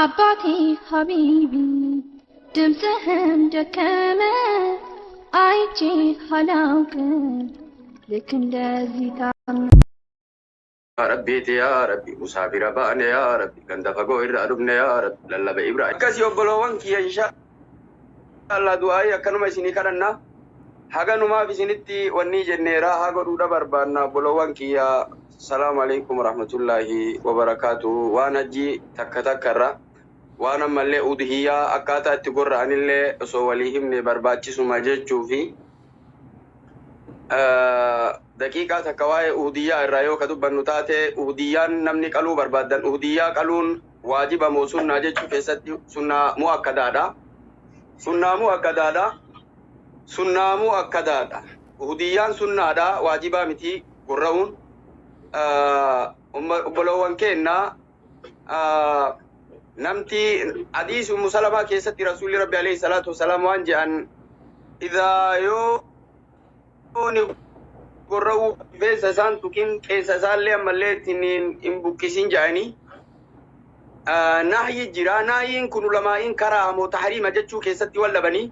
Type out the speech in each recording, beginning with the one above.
አባቴ ሀቢቢ ድምፅህም ደከመ አይቼ አላውቅም ልክ እንደዚህ ታመ Rabbiiti yaa Rabbi musaafira baane yaa Rabbi ganda fagoo irraa dhufne yaa Rabbi lallaba Ibrahim. Akkasii obboloowwan kiyya insha Allah du'aayii akkanuma isinii kadhanna haganumaaf isinitti wanni jenneera haa godhuudha barbaanna obboloowwan kiyya. Salaamu alaikum warahmatullaahi wabarakaatu. Waan hajjii takka takka irra waan ammallee udhiyyaa akkaataa itti gorra'anillee osoo walii himne barbaachisuma jechuufi daqiiqaa takka waa'ee uhudiyyaa irraa yoo ka dubbannu taate, uhudiyyaan namni qaluu barbaaddan uhudiyyaa qaluun waajiba moo sunnaa jechuu keessatti sunnaa mu'akkadaadha. Sunnaa mu'akkadaadha. Sunnaa mu'akkadaadha. Uhudiyyaan sunnaadha, waajibaa miti gorra'uun. Obboloowwan keenna, namti hadiisi Ummu Salamaa keessatti Rasuulli Rabbi alayhi salaatu wasalaam waan jedhan, idaa yoo ni gorra'uu rifeensa isaan tuqin, qeensa isaallee ammallee ittiin hin buqqisin jedhanii. Nahyi jira. Nahyiin kun ulamaa'iin karaa moo tahriima jechuu keessatti wal dhabanii.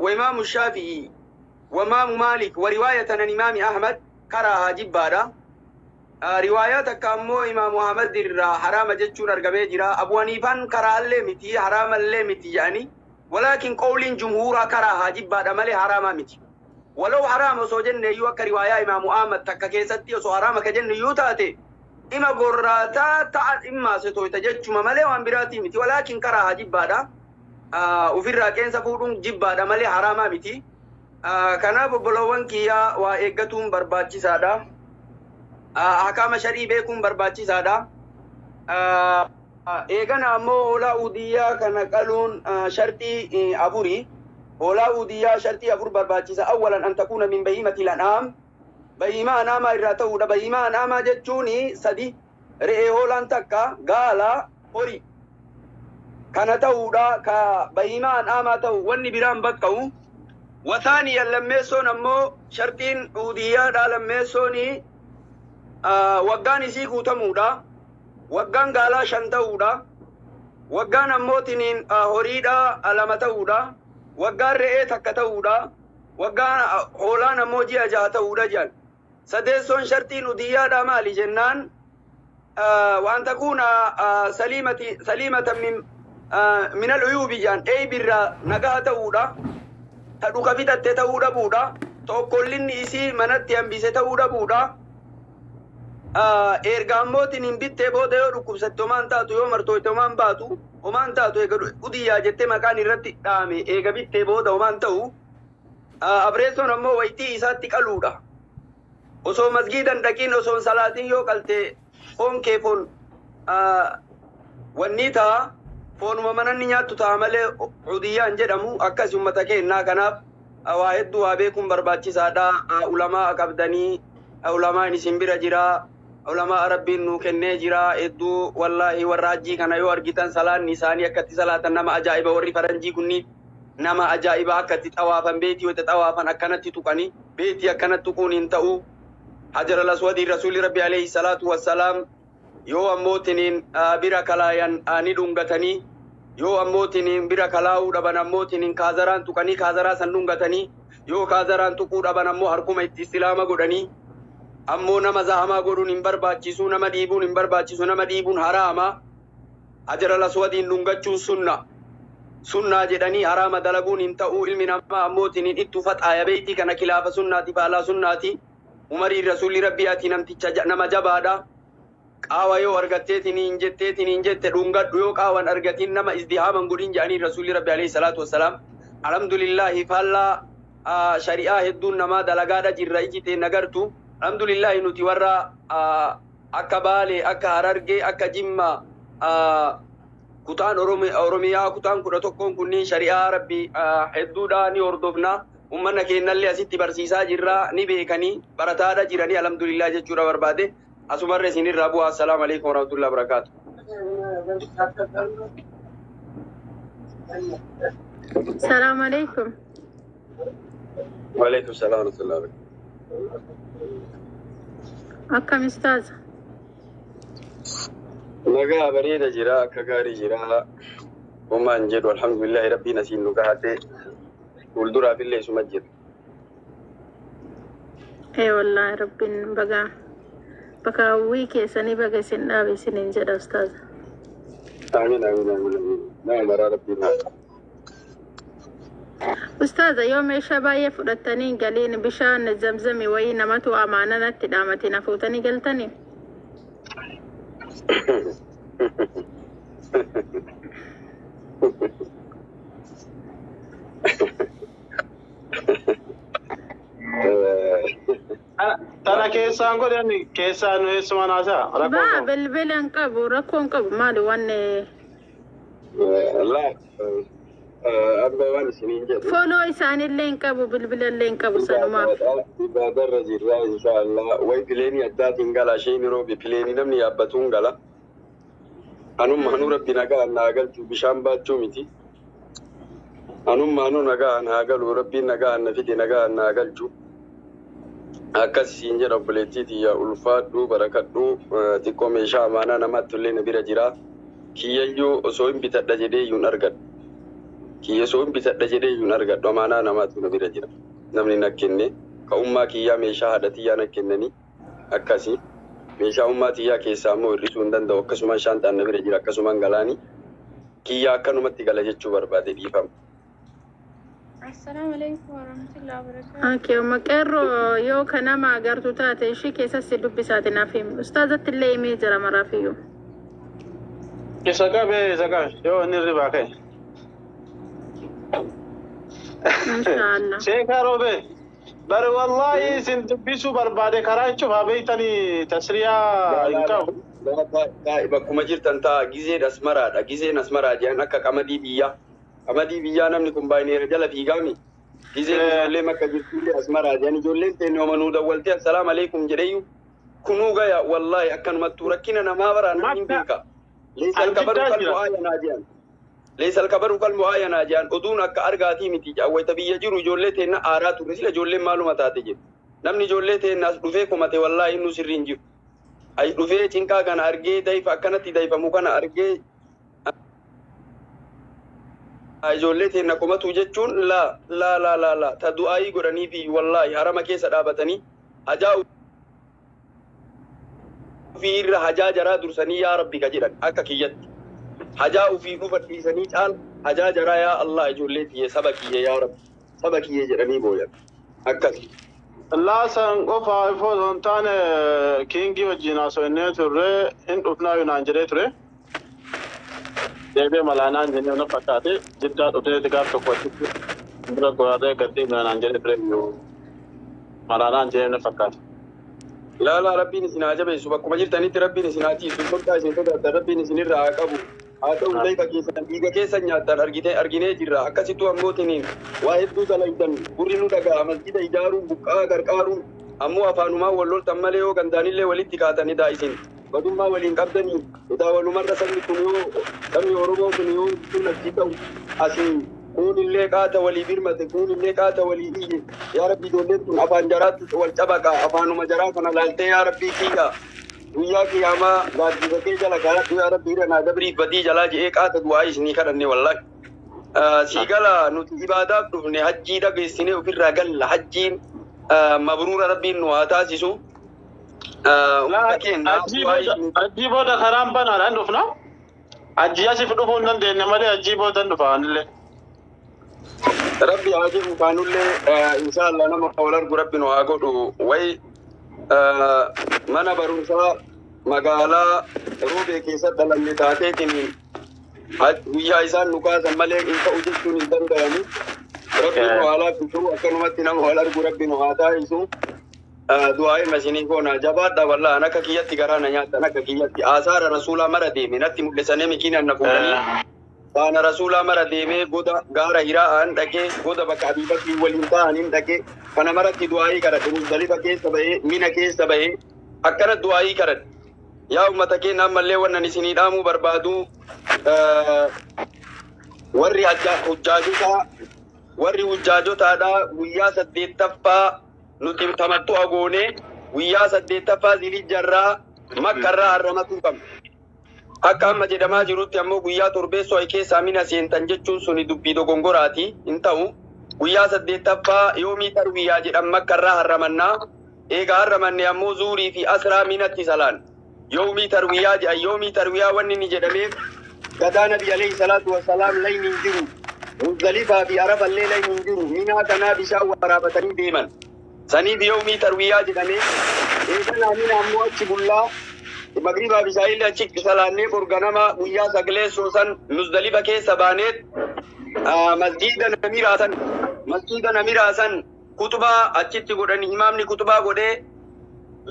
Wa imaamu Shaafi'i wa imaamu Maalik wa riwaayatan an imaami Ahmad karaa jibbaadha. Riwaayaa takka ammoo imaamu Ahmad irraa haraama jechuun argamee jira. Abu Haniifaan karaallee miti, haraamallee miti jedhanii. Walaakin qawliin jumhuuraa karaa jibbaadha malee haraamaa miti. Walau haraama osoo jenne iyyuu, akka riwaayaa imaamu Ahmad takka keessatti osoo haraama ka jennu iyyuu taate, ima gorraataa ta'a dhimmaa setoyta jechuma malee waan biraatii miti. Walaakin karaa jibbaadha. Ufirraa qeensa fuudhuun jibbaadha malee haraamaa miti. Kanaaf obboloowwan kiyyaa, waa eeggatuun barbaachisaadha. Ahkaama sharii beekuun barbaachisaadha. Eegana ammoo hoolaa udiyyaa kana qaluun sharxii afuri. Hoolaa udiyyaa sharxii afur barbaachisa. Awwalan an takuuna min bahiimati lan'aam. Bahiimaa anaamaa irraa ta'uudha. Bahiimaa anaamaa jechuun sadi. Re'ee hoolaan takka, gaala, horii. Kana ta'uudha ka bahiimaa anaamaa ta'u, wanni biraan baqqa'u. Wathaaniyan, lammeessoon ammoo sharxiin udiyyaadha lammeessoon waggaan isii guutamuudha. Waggaan gaalaa 5 ta'uudha. Waggaan ammootiniin horiidha 2 ta'uudha. Waggaan re'ee 1 ta'uudha. Waggaan hoolaan ammoo ji'a 6 ta'uudha jedhan. Sadeessoon sharxiin udiyyaadha maali jennaan, waan takuuna saliimati saliimatan min al-uyuubi jedhan, eeybirraa nagaa ta'uudha. Ta dhuka fixatte ta'uu dhabuudha. Tokkollinni isii manatti hambise ta'uu dhabuudha. Erga ammootiin hin bittee booda yoo dhukkubsatte homaan taatu, yoo martooyte homaan baatu, homaan taatu. Eega udiyyaa jettee maqaan irratti dhaame, eega bittee booda homaan ta'u. Afreessoon ammoo waytii isaatti qaluudha. Osoo masgiidan dhaqiin, osoo hin salaatiin yoo qalte, foon kee foon wanni ta'a, foonuma mananni nyaattu ta'a malee udiyyaan jedhamu. Akkas ummata keennaa. Kanaaf waa hedduu waa beekuun barbaachisaadha. Ulamaa qabdanii, ulamaan isin bira jira. Ulamaa Rabbiin nuu kennee jira hedduu. Wallaahi, warra hajjii kana yoo argitan, salaanni isaanii akkatti salaatan nama ajaa'iba. Warri faranjii kunniin nama ajaa'iba. Akka itti xawaafan, beetii wayita xawaafan akkanatti tuqanii, beetii akkanatti tuquun hin ta'u. Hajar al Aswadii Rasuulli Rabbi alayhi salaatu wassalaam yoo ammootiniin bira kalaayan ni dhungatanii, yoo ammootiniin bira kalaa'uu dhaban ammootiniin kaazaraan tuqanii kaazaraa san dhungatanii, yoo kaazaraan tuquu dhaban ammoo harkuma itti istilaama godhanii. Ammoo nama zahamaa godhuun hin barbaachisu, nama dhiibuun hin barbaachisu, nama dhiibuun haraama. Hajar al Aswadiin dhungachuun sunna sunnaa jedhanii haraama dalaguun hin ta'u. Ilmi namaa ammootiniin ittu faxaaya beeytii kana kilaafa sunnaati, faalaa sunnaati. Umariin Rasuulli Rabbii, ati namticha nama jabaadha, qaawa yoo argatteetiniin jetteetiniin jette dhungadhu, yoo qaawan argatin nama izdihaaman godhin jedhanii Rasuulli Rabbi alayhi salaatu wassalaam. Alhamdulillaahi, faallaa shari'aa hedduun namaa dalagaadha jirra, iji teen agartu. Alhamdulillaahi, nuti warra akka Baalee, akka Harargee, akka Jimmaa, kutaan Oromiyaa kutaan 11n kunniin shari'aa Rabbi hedduudha ni hordofna. Ummanna keennallee asitti barsiisaa jirra, ni beekanii barataadha jiranii, alhamdulillah jechuudha barbaade. Asumarra isinirraa bu'aa. Assalaamu alaikum warahmatullahi wabarakaatu. Salaam alaikum. Waalaikum salaam warahmatullahi wabarakatuh. Akkam ustaaza? Nagaa bareeda jira, akka gaarii jira. Homaan jedhu, alhamdulillahi, rabbiin asiin nu gahate. Fuulduraaf illee isuma jira. Ee wallaahi, rabbiin baga bakka hawwii keessanii baga isin dhaabe isiniin jedha, ustaaza. Amiin, amiin, amiin, amiin. Nama maraa rabbiin haa. Ustaaza, yoo meeshaa baay'ee fudhattanii galiin bishaan zamzami wayii namatu amaana natti dhaamate na fuutanii galtanii? Tana keessaan godhan, keessaan nu eessumaan haasa'a rakkoo Baa qabu. Bilbila hin qabu, rakkoo hin qabu, maali wanni. Laa, abba, waan isiniin jedhu. Follow isaanillee hin qabu, bilbila illee hin qabu, sanumaaf. Ibaadarra jirra, inshaallah. Way pileenii addaatiin gala, isheen roobi pileenii namni yaabbatuun gala. Anumma anuu rabbi nagaa naa galchu, bishaan baachuu miti. Anumma anuu nagaa naa galu, rabbiin nagaa na fide, nagaa naa galchu. Akkas isiin jedha, obboleettii tiyya, ulfaadhu, barakadhu. Xiqqoo meeshaa amaanaa namaatti illee na bira jira. Kiyyayyuu osoo hin bitadha jedhee iyyuu hin argadhu. Kiyya osoo hin bitadha jedhee iyyuu hin argadhu, amaanaa namaatu na bira jira. Namni na kenne ka ummaa kiyyaa, meeshaa haadha tiyyaa na kennanii akkasi. Meeshaa ummaa tiyyaa keessaa immoo hir'isuu hin danda'u. Akkasumaan shaantaan na bira jira, akkasumaan galaani. Kiyyaa akkanumatti gala jechuu barbaade, dhiifama. Assalaamu alaikum warahmatullahi wabarakatuh. Okay, maqeerroo yoo ka nama agartu taate ishii keessas si dubbisaati naaf himi. Ustaazatti illee himee jira maraafiyyuu. Isa qabe, isa qabe, yoo inni ribaa ka'e. Inshaallah. Sheekaa Roobe, bari wallaahi isin dubbisuu barbaade, karaa cufaa beektanii tasriyaa hin qabu. Bakkuma jirtan ta'a, gizeen asmaraadha. Gizeen asmaraa jedhan akka qamadii biyyaa. Qamadii biyyaa namni kombaayinera jala fiigaami. Gizeen ijoollee makka jirtullee asmaraa jedhan, ijoolleen teenne homanuu dawwaltee assalaam alaikum jedheyyuu kunuu gaya. Wallaahi akkanumattuu rakkina namaa baraa namni hin beeka. Leesal kabaru Aljiddaa qalbu jira. aayanaa jedhan. Leesal kabaru qalbu aayanaa jedhan, oduun akka argaatii miti. Wayita biyya jiru ijoollee teenna aaraa turre, sila ijoolleen maaluma taate jedhu. Namni ijoollee teenna as dhufee komate, wallaahi innuu sirrii hin jiru. Ay dhufee cinqaa kana argee, dayfa akkanatti dayfamu kana argee ijoollee teenna komatu jechuun, laa laa laa laa laa, ta du'aayii godhanii fi wallaahi harama keessa dhaabatanii hajaa ofii irra hajaa jaraa dursanii yaa rabbi ka jedhan, akka kiyyatti hajaa ofii dhufa dhiisanii caal hajaa jaraa, yaa Allah, ijoollee tiyye, saba kiyye, yaa rabbi, saba kiyye jedhanii booyan akkas. Laasan qofa ifoo osoo hin taane, kiingii wajjin haasofnee turre, hin dhufnaa naan jedhee ture. Deebi'ee malaanaan jennee na fakkaate, jiddaa dhufneeti gaaf tokko achitti bira goraarree gad deemna naan jedhee ture iyyuu, malaanaan jennee na fakkaate. Laalaa, rabbiin isin haa jabeessu, bakkuma jirtanitti rabbiin isin haa tiisu, sodaa isin sodaattan rabbiin isin irraa haa qabu. Haa ta'u, dayfa keessan, dhiiga keessan nyaattan argite, arginee jirra. Akkasittuu ammootiin waa hedduu dalaydan, gurri nu dhaga'a. Masjida ijaaruun, buqqaa qarqaaruun, ammoo afaanumaan wal loltan malee yoo gandaanillee walitti kaatan edaa isin badummaa waliin qabdanii, edaa walumarra sabni kun, yoo sabni Oromoo kun yoo kun achi ta'u asii kuunillee qaata walii birmate, kuunillee qaata walii iyye. Yaa rabbi, ijoolleen tun afaan jaraatti wal cabaqa, afaanuma jaraa kana laaltee, yaa rabbii kiyya, guyyaa qiyaamaa gaaddisa kee jala kaadhu, yaa rabbi, irra naa dabriif badii jalaa je'ee qaata du'aa isinii kadhanne. Wallaahi sii gala, nuti ibaadaaf dhufne, hajjii dhageessinee ofirraa galla. Hajjiin mabruura rabbiin nu haa taasisu. Hunda keenya du'aa isinii. Hajjii booda karaan banaadhaan dhufna. Hajjii asiif dhufuu hin dandeenye malee hajjii booda hin dhufa anillee. Rabbi haa jedhu, kaanullee inshaallah nama wal argu rabbi nu haa godhu. Way mana barumsaa magaalaa Roobee keessa dhalanne taateetiin guyyaa isaan nu kaasan malee hin ta'u jechuun hin danda'amu. Rabbi nu haa laaffisu, akkanumatti nama wal argu rabbi nu haa taasisu. Du'aa isinii goona, jabaadha. Wallaahi akka kiyyatti garaa na nyaatan, akka kiyyatti aasaara rasuulaa mara deeme natti mul'isanii mikiinaan na fuudhanii. Faana rasuulaa mara deemee, goda gaara Hiraa'aan dhaqee, goda bakka Abiibakrii waliin ta'aniin dhaqee, kana maratti du'aayii kadhadhe. Muzdalifa keessa bahee, Mina keessa bahee, akkana du'aayii kadhadhe. Yaa uummata keenya, ammallee wannan isinii dhaamuu barbaadu, warri hujjaajotaa, warri hujjaajotaadha, guyyaa saddeettaffaa nuti tamattu agoonee, guyyaa saddeettaffaa zilijjarraa makkarraa harramatuu qabna. Akka amma jedhamaa jirutti ammoo guyyaa torbeessoo ay keessaa mina seentan jechuun suni dubbii dogongoraati hin ta'u. Guyyaa saddeettaffaa yoomii tarwiyyaa jedhan Makkarraa harramannaa. Eega harramanne ammoo zuurii fi asraa minatti salaan. Yoomii tarwiyyaa jedhan. Yoomii tarwiyyaa wanni inni jedhameef gadaa Nabi alayhi salaatu wassalaam layni hin jiru. Muzdalifaa fi Arafallee layni hin jiru. Minaa kanaa bishaan waraabatanii deeman. Saniif yoomii tarwiyyaa jedhame. Eeganaa mina ammoo achi bullaa. Magriibaa fi ishaa'illee achi salaannee bor ganama guyyaa sagleessoo san Muzdalifa keessa baaneet masjiida Namiraa san masjiida Namiraa san kutubaa achitti godhani. Imaamni kutubaa godhee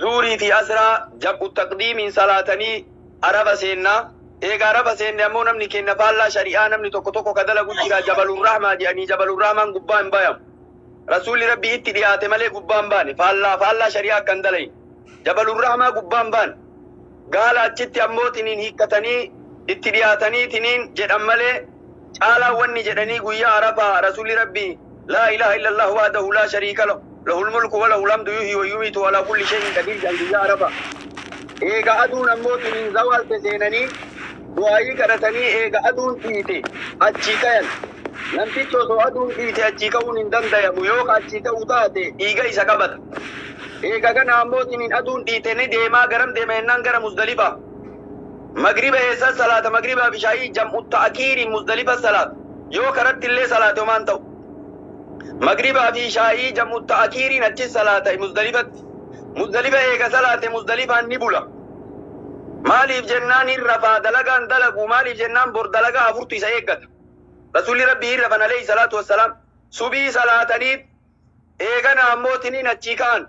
zuurii fi asraa jam'u taqdiimiin salaatanii Arafa seennaa. Eega Arafa seenne ammoo namni kenna faallaa shari'aa namni tokko tokko ka dalagu jira. Jabalurrahmaa jedhanii, Jabalurrahmaan gubbaa hin bayamu. Rasuulli Rabbii itti dhiyaate malee gubbaa hin baane. Faallaa faallaa shari'aa akka hin dalayin. Jabalurrahmaa gubbaa hin baane. Gaala achitti ammoo tiniin hiikkatanii itti dhiyaatanii tiniin jedhan malee caalaan wanni jedhanii guyyaa Arafaa Rasuulli Rabbii laa ilaaha illallah wahdahu laa shariika lahu lahul mulku wa lahul hamdu yuhyi wa yumiitu alaa kulli shay'in qadiir jedhan guyyaa Arafaa. Eega aduun ammoo tiniin zawaalte seenanii du'aayii kadhatanii eega aduun dhiite achii kayan. Namtichi osoo aduun dhiite achii ka'uun hin dandayamu. Yoo ka achii ka'u taate dhiiga isa qabata. Eega kana ammoo tiniin aduun dhiite ni deemaa. Garam deema jennaan gara Muzdalifaa. Magriba eessa salaata? Magribaa fi ishaayii jam'u ta'kiiri Muzdalifa salaata. Yoo karatti illee salaate homaan ta'u. Magribaa fi ishaayii jam'u ta'kiiriin achi salaata Muzdalifatti. Muzdalifa eega salaate Muzdalifaan ni bula. Maaliif jennaan hin rafaa, dalagaan dalagu. Maaliif jennaan bor dalagaa afurtu isa eeggata. Rasuulli Rabbii hin rafan alayhi salaatu wassalaam. Subii salaataniit eegana ammoo tiniin achii ka'an.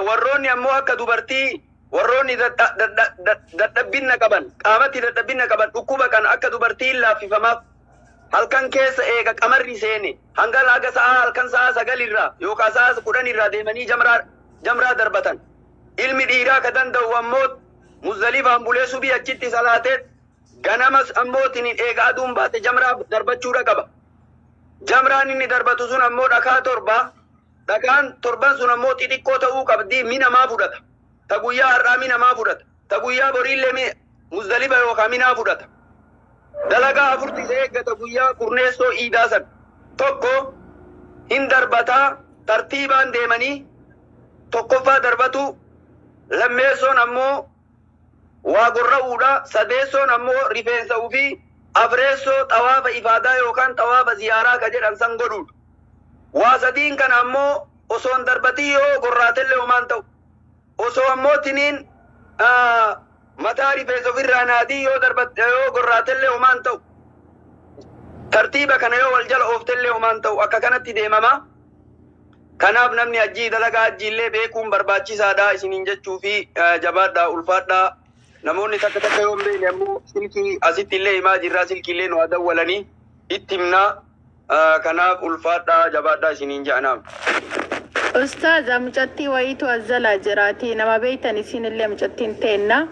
Warroonni ammoo akka dubartii, warroonni dadhabbinna qaban, qaamatti dadhabbinna qaban, dhukkuba kan akka dubartii hin laaffifamaaf. Halkan keessa eega qamarri seene hanga haga sa'aa halkan sa'aa 9 irraa yookaan sa'aa 10 irraa deemanii jamraa darbatan. Ilmi dhiiraa ka danda'u ammoo Muzdalifaan bulee subii achitti salaateet ganamas ammoo tiniin eega aduun baate jamraa darbachuudha qaba. Jamraan inni darbatu sun ammoo dhakaa torba. Dhakaan torban sun ammoo xixiqqoo ta'uu qabdi. Mi namaa fudhata. Ta guyyaa har'aa mi namaa fudhata. Ta guyyaa boriillee mi Muzdalifa yookaan Minaa fudhata. Dalagaa afurtu isa eeggata guyyaa kurneessoo iidaa san. Tokko hin darbataa, tartiibaan deemanii tokkoffaa darbatu, lammeessoon ammoo waa gorra'uudha, sadeessoon ammoo rifeensa ufii, afreessoo xawaafa ifaadaa yookaan xawaafa ziyaaraa ka jedhan san godhuudha. Waa sadiin kana ammoo osoo hin darbatin yoo gorraatellee homaan ta'u. Osoo ammoo tiniin mataa rifeensa ofirraa naadii yoo darbatte, yoo gorraatellee homaan ta'u. Tartiiba kana yoo wal jala ooftellee homaan ta'u. Akka kanatti deemama. Kanaaf namni hajjii dalagaa hajjiillee beekuun barbaachisaadha isiniin jechuu fi jabaadhaa, ulfaadhaa. Namoonni takka takka yoo hin beekne ammoo silkii asitti illee himaa jirraa, silkii illee nu haa dawwalanii itti himnaa. Kanaaf ulfaadhaa, jabaadhaa isiniin jedhanaam. Ustaaza, mucattii wayiitu as jalaa jiraati. Nama beeytan isinillee, mucattiin teenna.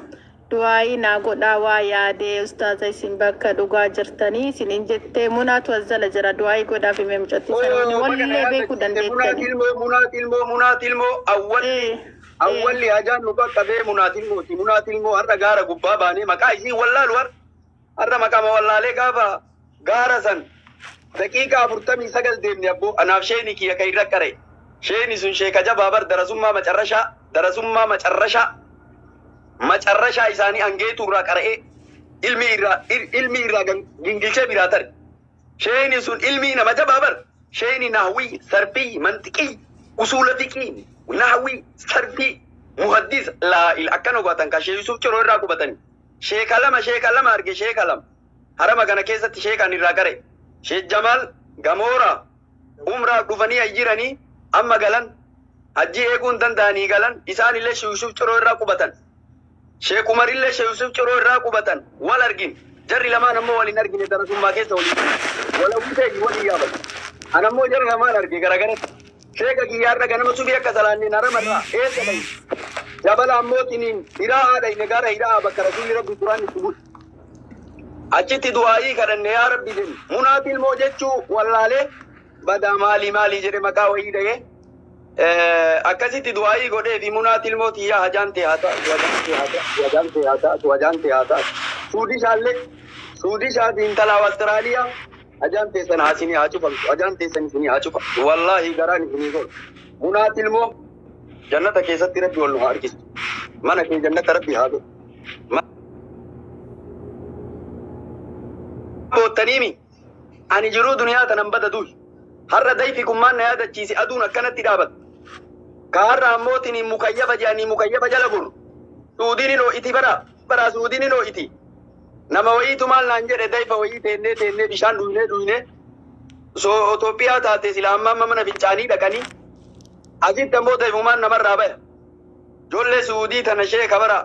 Du'aayii naa godhaa, waa yaadee ustaaza, isin bakka dhugaa jirtanii isiniin jettee. Munaatu as jala jira, du'aayii godhaaf himee mucattii sana wani Oo, baga na wallee beekuu yaadachiiste. Munaat dandeettanii. ilmoo, munaat ilmoo, munaat ilmoo awwalli awwalli hajaan nu qaqqabee munaat ilmooti. Munaat ilmoo har'a gaara gubbaa baanee maqaa isii wallaalu har'a maqaama wallaalee gaafa gaara san daqiiqaa 49 deemne abboo, anaaf sheeni kiyya kan irra qara'e. Sheeni sun sheeka jabaa bar, darasummaa macarrashaa, darasummaa macarrashaa macarrashaa isaanii angeetuu irraa qara'ee ilmi irraa gingilchee biraa tare. Sheeni sun ilmii nama jabaa bar. Sheeni nahwii, sarfii, mantiqii, usuula fiqii, nahwii, sarfii, muhaddis laa il akkana hubatan ka Shee Yusuf Ciroo irraa qubatanii. Sheeka lama, sheeka lama arge, sheeka lama. Harama kana keessatti sheekaan irraa qara'e. Sheek Jamaal Gamoora umraaf dhufanii jiranii amma galan, hajjii eeguu hin danda'anii galan. Isaan illee Sheek Yusuf Ciroo irraa qubatan. Sheek Umar illee Sheek Yusuf Ciroo irraa qubatan. Wal argin. Jarri lamaan ammoo wal hin argine, darasummaa keessa waliin wal hawwiteeji wal yaabatu. An ammoo jara lamaan arge garagaratti. Sheeka kiyyaarra ganama subii akka salaanneen haramarraa eessa bahi? Jabala ammoo tiniin Hiraa'aa dhayne, gaara Hiraa'aa bakka Rasuulli Rabbi Quraan itti bule. Achitti du'aayii kadhanne, yaa Rabbi jenne. Munaat ilmoo jechuu wallaalee badaa, maalii maalii jedhe maqaa wayii dhahee. Akkasitti du'aayii godhee fi munaa tilmoo tiyyaa hajaan tee haa taatu, hajaan tee haa taatu, hajaan tee haa taatu, hajaan tee haa taatu. Suudii shaallee, suudii shaatii intala Awustiraaliyaa hajaan teessan haa isinii haa cufamtu, hajaan teessan isinii haa cufamtu. Wallaahi garaan isinii godhu. Munaa tilmoo jannata keessatti Rabbi wal nu haa argisu. Mana kee jannata Rabbi haa godhu. Boottaniimi ani jiruu duniyaa tanan bada duy. Har'a dayfi kun maal na yaadachiise aduun akkanatti dhaabatti. Ka har'a ammootiin mukayyafa jedhanii mukayyafa jala gurru. Suudiin hin ho'iti bara bara suudiin hin ho'iti. Nama wayiitu maal naan jedhe dayfa wayii teennee teennee bishaan dhuynee dhuynee. So Itoophiyaa taate sila amma amma mana fincaanii dhaqanii asitti ammoo dayfumaan namarraa baya. Ijoollee Suudii tana sheeka bara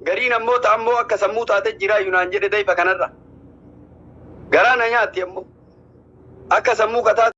gariin ammoo ta'ammoo akka sammuu taate jira naan jedhe dayfa kanarra. Garaa na nyaatti ammoo akka sammuu kataa.